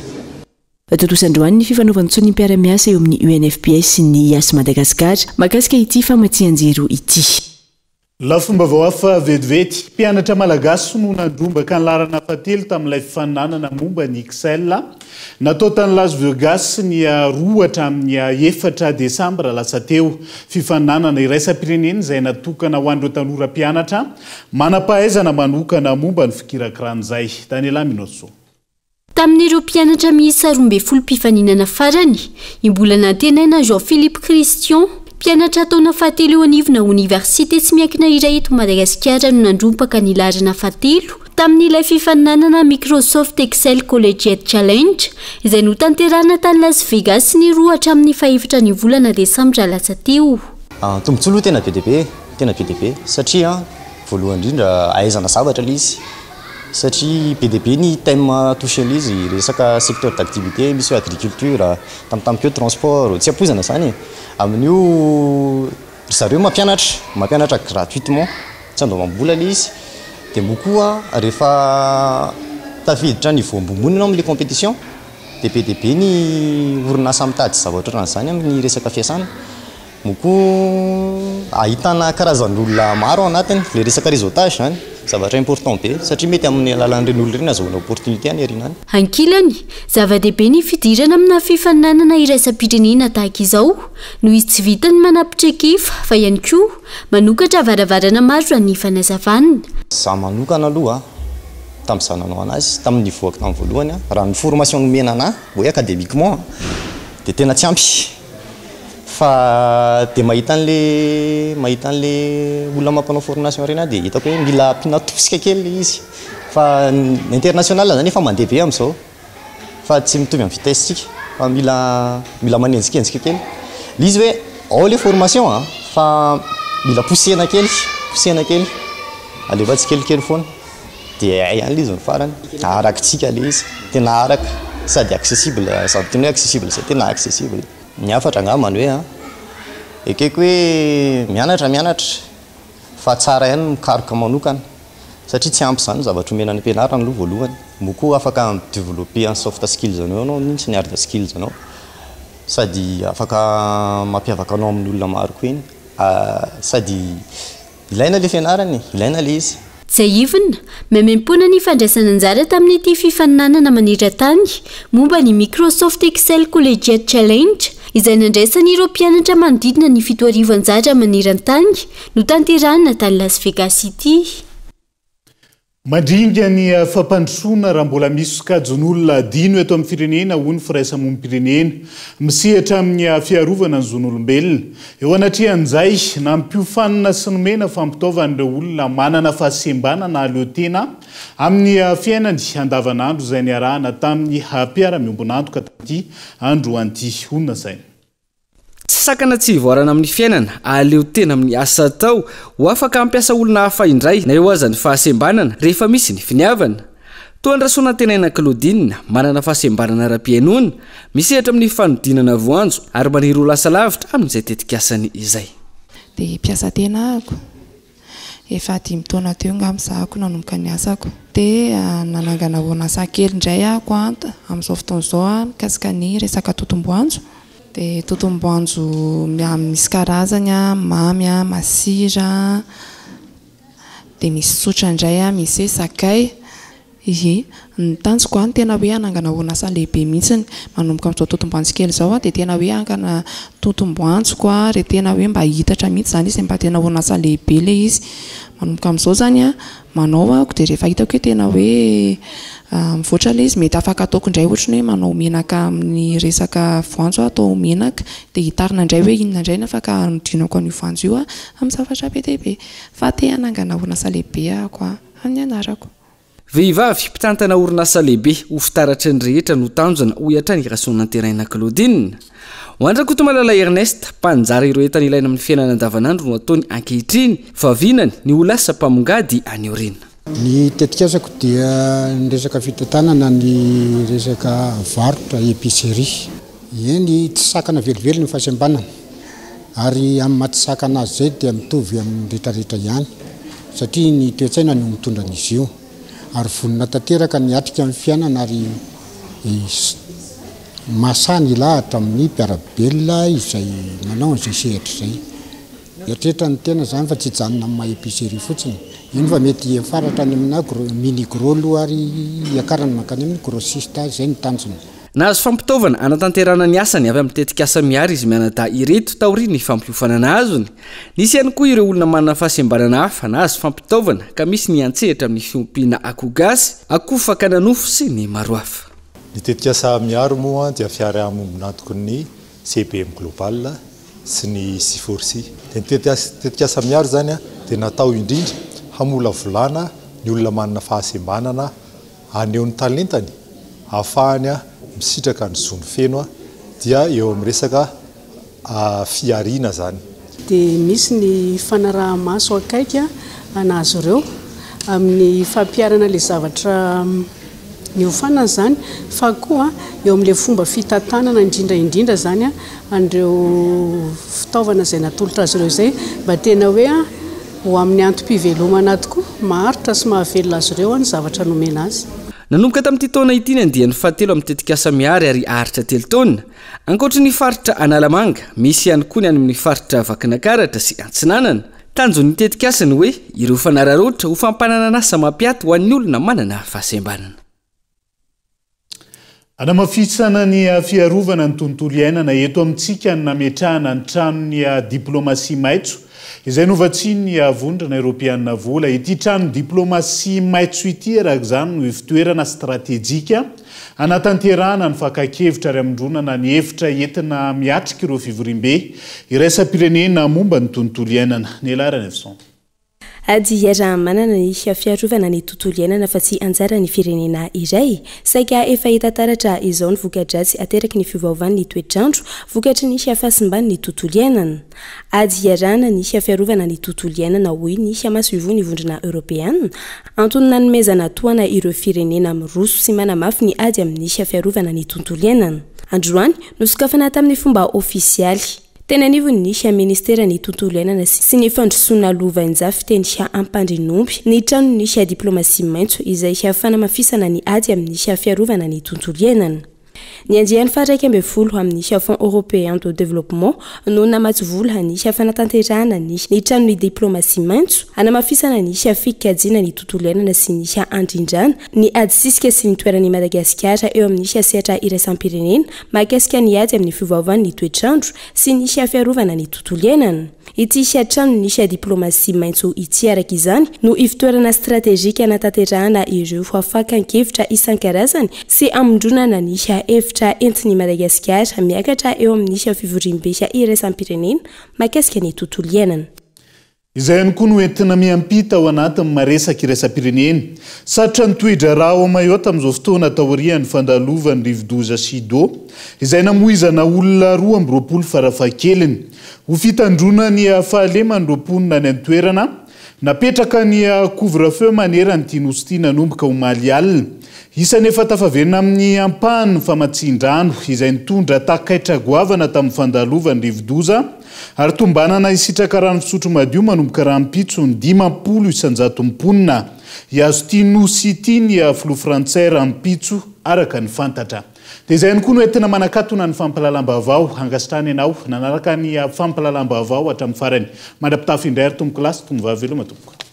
Tontosa androany ny fifanaovan-tsoa ny mpiara-miasa eo amin'ny UNFPA sy ny Yas Madagascar mahakasika ity famatsian-jiro ity. Lafim-baovao hafa vetivety, mpianatra malagasy no nandrombaka ny laharana fahatelo tamin'ilay fifaninanana momba ny Excel natao tany Las Vegas ny 2 hatramin'ny 4 desambra lasa teo. Fifaninanana iraisam-pirenena izay natokana ho an'ireo tanora mpianatra manam-pahaizana manokana momba ny fikirakirana izay. Daniela Minoso. Tamin'ireo mpianatra miisa 12 mpifaninana farany, i Mbolanantenaina Jean Philippe Christian, mpianatra taona fahatelo eo anivona oniversite tsy miankina iray eto Madagasikara no nandrombaka ny laharana fahatelo tamin'ilay fifaninanana Microsoft Excel Collegiate Challenge izay notanterahina tany Las Vegas ny 2 hatramin'ny fahefatra ny volana desambra lasa teo. Tombontsoa aloha tena be dia be, tena be dia be satria voalohany indrindra ahaizana zavatra ilay izy. Satria be dia be ny thème toucher-n'izy izy, resaka secteur d'activité, misy hoe agriculture, tampotampoka eo transport, tsy ampoizana izany e! Amin'io ry zareo mampianatra, mampianatra gratuitement, tsy andoavam-bola ilay izy, dia moa koa rehefa tafiditra niveau ambonimbony ianao amin'ilay compétition dia be dia be ny orinasa mitady zavatra ohatran'izany amin'ny resaka fiasana. Moa koa ahitana karazan'olona maro ao anatiny, le resaka réseautage zany zavatra important be satria mety amin'ny alalan'ireny olona ireny azahoana opportunité any aoriana any. Ankilany, zava-dehibe ny fidirana amina fifaninanana iraisam-pirenena tahaka izao noho izy tsy vitan'ny manampy traikefa fa ihany koa manokatra varavarana maro raha ny fanazavana. Za manokana aloha tamin'izaho nanao anazy, tamin'ny nivoaka tamin'ny voalohany, raha ny formation nomena anah hoe académiquement dia tena tsy ampy. Fa dia mahita an'le mahita an'le olona mampanao formation ireny aho dia hitako hoe mila ampiana tosika kely ilay izy. Fa ny international zany efa mandeha be amin'izao fa tsy mitovy amin'ny vitesse-tsika fa mila mila manenjikenjika kely. Ilay izy hoe ao ilay formation an, fa mila pousser-na kely, pousser-na kely, alefa tsikelikely foana dia hay ihany ilay izy ny farany. Arakitsika ilay izy, tena araka sady accessible, za miteny hoe accessible zay tena accessible. Ny hafatra angambany hoe an, ekeko hoe mianatra mianatra fa tsara ihany ny mikaroka manokana satria tsy ampy izany ny zavatra omena any am-pianarana aloha voalohany, moa koa afaka mi-developper ny soft skills anao ianao mihitsy ny hard skills anao sady afaka mampiavaka anao amin'ny olona maro koa iny sady Ilaina le fianarana e, ilaina le izy. Tsiahivina, maimaimpoana ny fandraisana anjara tamin'ity fifaninanana maneran-tany momba ny Microsoft Excel Collegiate Challenge, izay nandraisan'ireo mpianatra manodidina ny 7000 anjara maneran-tany, notanterahina tany Las Vegas ity. Mandringa ny fampandrosoana raha mbola misy sokajin'olona adino eto amin'ny firenena, hoy ny firaisamonim-pirenena misehatra amin'ny fiarovana ny zon'olombelona. Eo anatrehan'izay, nampiofanina sy nomena fampitaovana ireo olona manana fahasembanana hahaleo tena amin'ny fiainany andavanandro izay niarahana tamin'ny mpiara-miombon'antoka tamin'ity androany ity. Honina saina. Tsy sakana tsy hivoarana amin'ny fiainana, ahaleo tena amin'ny asa atao, ho afaka hampiasa olona hafa indray na eo aza ny fahasembanana rehefa misy ny finiavana. Toa an-dRasoanantenaina Claudine, manana fahasembanana ara-pihainoana, misehatra amin'ny fanodinana voanjo ary maniry ho lasa lavitra amin'izay tetikasany izay. Dia mpiasa tena ahako. Efa dimy taona teo angamba zahako nanomboka ny asako. Dia nanangana orinasa kely indray ahako amin'izao fotoana izao mikasika ny resaka totom-boanjo. Dia totom-boanjo misy karazany, mamy, masira, dia misy tsotra indray, misy hoe sakay. Ie, ny tanjoko an, tena hoe hanangana orinasa lehibe mihitsiny, manomboka amin'izao totom-boanjo kely izao an, dia tena hoe hangana totom-boanjoko an, ary tena hoe mba hiitatra mihitsy izany izy, mba tena orinasa lehibe ilay izy. Manomboka amin'izao izany an, manao aho dia rehefa hitako hoe tena hoe mivoatra ilay izy, mety afaka ataoko indray ohatry ny hoe manao menaka amin'ny resaka voanjo aho, atao menaka, dia hitarina indray hoe inona indray no afaka hanodinako an'io voanjo io an, amin'ny zavatra be dia be. Fa te hanangana orinasa lehibe ahako an, amin'ny anarako. Vehivavy mpitantana orinasa lehibe ho fitaratry ny rehetra no tanjona, hoy hatrany i Rasoanantenaina Claudine. Ho an-dRakotomalala Ernest, mpanjara ireo entana ilaina amin'ny fiainana andavanandro no ataony ankehitriny, fa vinany ny ho lasa mpamongady any aoriana. Ny tetikasako dia ny resaka fitantanana ny resaka varotra épicerie. Eny, tsy sakana velively ny fahasembanana ary amin'ny maha tsy sakana azy izay dia mitovy amin'ny retraretra ihany satria ny toe-tsaina no mitondra an'izy io ary vonona tanteraka ny hiatrika ny fiainana ary mahasahy ny hilahatra amin'ny mpiara-belona izay manao an'izay sehatra izay. Mieritreritra ny tena izany fa tsy hijanona amin'ny maha épicerie fotsiny. Iny fa mety hiafara hatrany amina gros, mini gros aloha ary hiakarana mankany amin'ny grossiste, izay no tanjona. Nahazo fampitaovana hanatanterahana ny asany avy amin'ny tetikasa Mihary izy mianadahy ireto taorian'ny fampiofanana azony. Nisy ihany koa ireo olona manana fahasembanana hafa nahazo fampitaovana ka misy ny hiantsehatra amin'ny fiompiana akoho gasy, akoho fakana nofo sy ny maro hafa. Ny tetikasa Mihary moa dia fiaraha-miombon'antoky ny CBM Global sy ny C-for-C. Dia ny tetikasa Mihary izany dia natao indrindra hamolavolana ny olona manana fahasembanana haneho ny talentany ahafahany misitraka ny zony feno dia eo amin'ny resaka fihariana izany. Dia misy ny fanaraha-maso akaiky anazy ireo amin'ny fampiharana ilay zavatra niofanana izany fa koa eo amin'ilay fomba fitantanana indrindra indrindra izany an'ireo fitaovana izay natolotra azy ireo izay mba tena hoe ho amin'ny antom-pivelomana tokoa, maharitra sy mahavelona azy ireo ny zavatra nomena azy. Nanomboka tamin'ity taona ity ny andiany fahatelo amin'ny tetikasa Mihary ary haharitra telo taona. Ankoatry ny faritra Analamanga, misy ihany koa ny any amin'ny faritra Vakinakaratra sy Antsinanana. Tanjon'ny tetikasa ny hoe ireo fanararaotra ho fampananan'asa mampiaty ho an'ny olona manana fahasembanana. Hanamafisana ny fiarovana ny tontolo iainana eto amintsika ny nametrahana ny tranon'ny diplaomasia maitso izay novatsian'ny Vondrona Eoropeana vola. Ity tranon'ny diplaomasia maitso ity araka izany no ivotoerana stratejika hanatanterahana ny fakan-kevitra ary hamondronana ny hevitra entina miatrika ireo fivoriambe iraisam-pirenena momba ny tontolo iainana. Nela Ranaivoson. Ady iaraha-manana ny fiarovana ny tontolo iainana fa tsy anjaran'ny firenena iray. Saika efa hita taratra izao ny voka-dratsy ateraky ny fiovaovan'ny toetr'andro vokatry ny fahasimban'ny tontolo iainana. Ady iarahana ny fiarovana ny tontolo iainana hoy ny masoivohon'ny Vondrona Eoropeana, antony nanomezana tohana ireo firenena miroso sy manamafy ny ady amin'ny fiarovana ny tontolo iainana. Androany, nosokafana tamin'ny fomba ofisialy. Teny anivon'ny Ministeran'ny Tontolo iainana sy ny Fandrosoana Lovainjafy teny Ampandrinomby ny tranon'ny Diplaomasia Maitso izay fanamafisana ny ady amin'ny fiarovana ny tontolo iainana. Ny andiany faha-11 amin'ny Fonds Européen de Développement no namatsy vola ny fanatanterahana ny ny tranon'ny Diplaomasia Maitso hanamafisana ny fikajiana ny tontolo iainana sy ny handrindrana ny ady sisika sy ny toeran'i Madagasikara eo amin'ny sehatra iraisam-pirenena mahakasika ny ady amin'ny fiovaovan'ny toetr'andro sy ny fiarovana ny tontolo iainana. Ity tranon'ny diplaomasia maitso ity araka izany no ivotoerana stratejika hanatanterahana ireo fakan-kevitra isan-karazany sy hamondronana ny hevitra entin'i Madagasikara miakatra eo amin'ny fivoriambe iraisam-pirenena mahakasika ny tontolo iainana. Izay ihany koa no entina miampita ao anatin'ny maresaka iraisam-pirenena. Sarotra ny toe-draharaha ao Mayotte amin'izao fotoana taorian'ny fandalovan'ny rivodoza Chido, izay namoizana olona 22 farafahakeliny. Ho fitandroana ny fahaleman'ireo mponina any an-toerana, napetraka ny couvre-feu manerana ity nosy ity nanomboka omaly alina. Isan'ny efa tafaverina amin'ny ampahany ny famatsian-drano, izay nitondra takaitra goavana tamin'ny fandalovan'ny rivodoza, Ary tombanana hisitraka rano fisotro madio manomboka rahampitso ny 50 isan-jaton'ny mponina. Hihazo ity nosy ity ny filoha frantsay rahampitso, araka ny fantatra. Dia izay ihany koa no entina manakatona ny fampahalalam-baovao. Ankasitrahana ianao nanaraka ny fampahalalam-baovao hatramin'ny farany. Mandra-pitafy indray ary tompokolahy sy tomovavy veloma tompoko.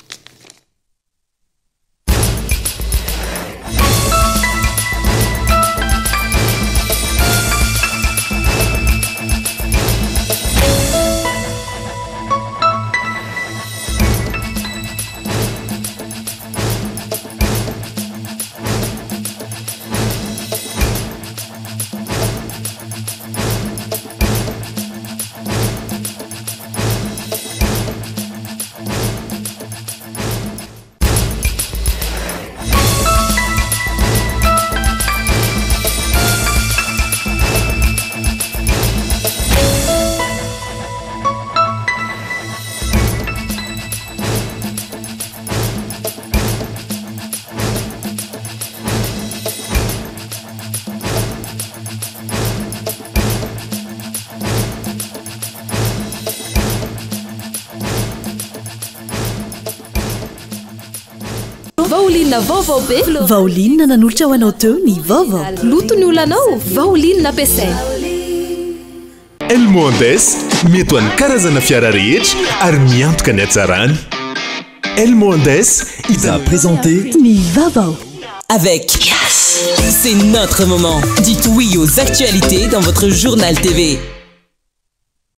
Vaoline vaovao be. Vaoline nanolotra ho anao teo ny vaovao. Loto ny olanao, Vaoline ampiasaina. Elmo Andes, mety ho an'ny karazana fiara rehetra ary miantoka ny hatsarany. Elmo Andes, a présenté ny vaovao. Avec Yes. C'est notre moment. Dites oui aux actualités dans votre journal TV.